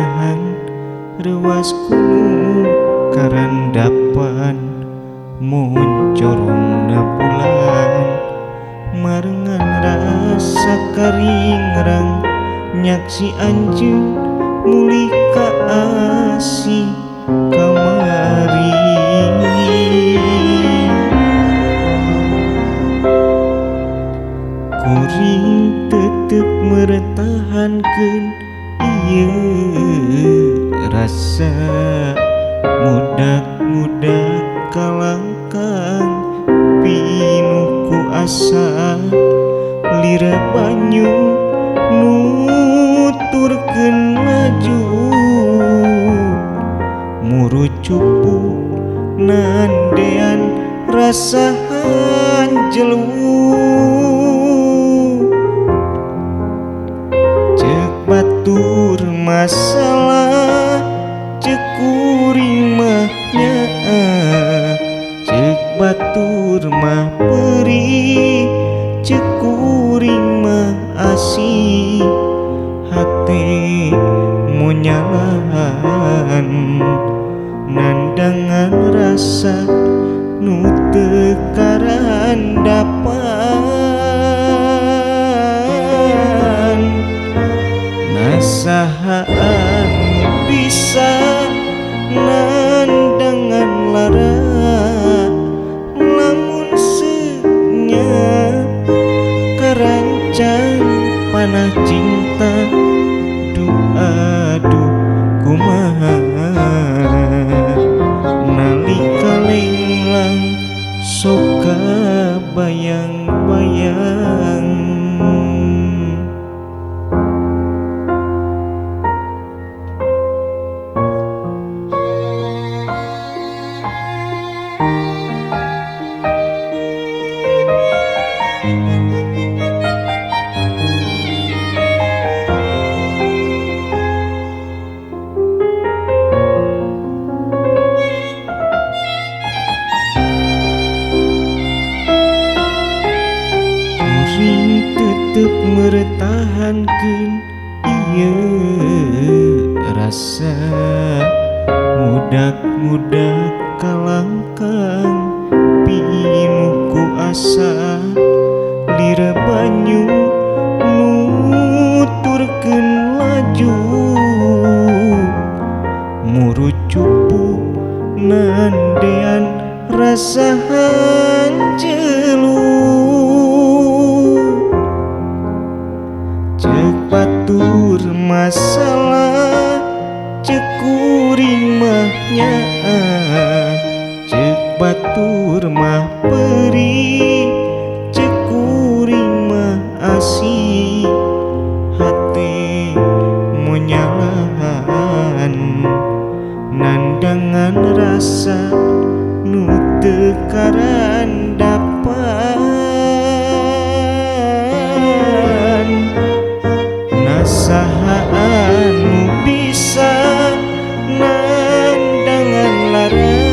Manahan reuas kunu karandapan moncorongna bulan marengan rasa karingrang nyaksi anjeun mulih ka asih kamari. Kuring tetep mertahankeun ieu rasa mudak-mudak kalangkang pinuh ku asa lira banyu nuturkeun laju murucupu nandean rasa hanjelu. Ceuk batur masalah ceuk kuring mah nyaah, ceuk batur mah perih, ceuk kuring mah asih, hate monyalahan nandangan rasa nu teu karandapan. Nasahaan bisa nandangan lara lamun seunya karancang panah cinta duh aduh kumaha nalika lenglang sok kabayang-bayang. Kuring tetep mertahankeun ieu rasa mudak-mudak kalangkang pinuh ku asa lira banyu nuturkeun laju murucupu nandean rasa hanjelu. Ceuk batur masalah ceuk kuring mah nyaah, ceuk batur mah perih, ceuk kuring mah asih, hate monyalahan nandangan rasa nu teu karandapan. Nasahaan nu bisa nandangan lara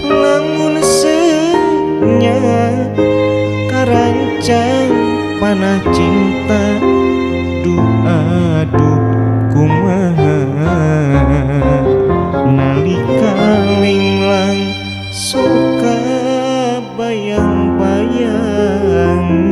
lamun seunya karancang panah cinta duh aduh kumaha nalika lenglang sok kabayang-bayang.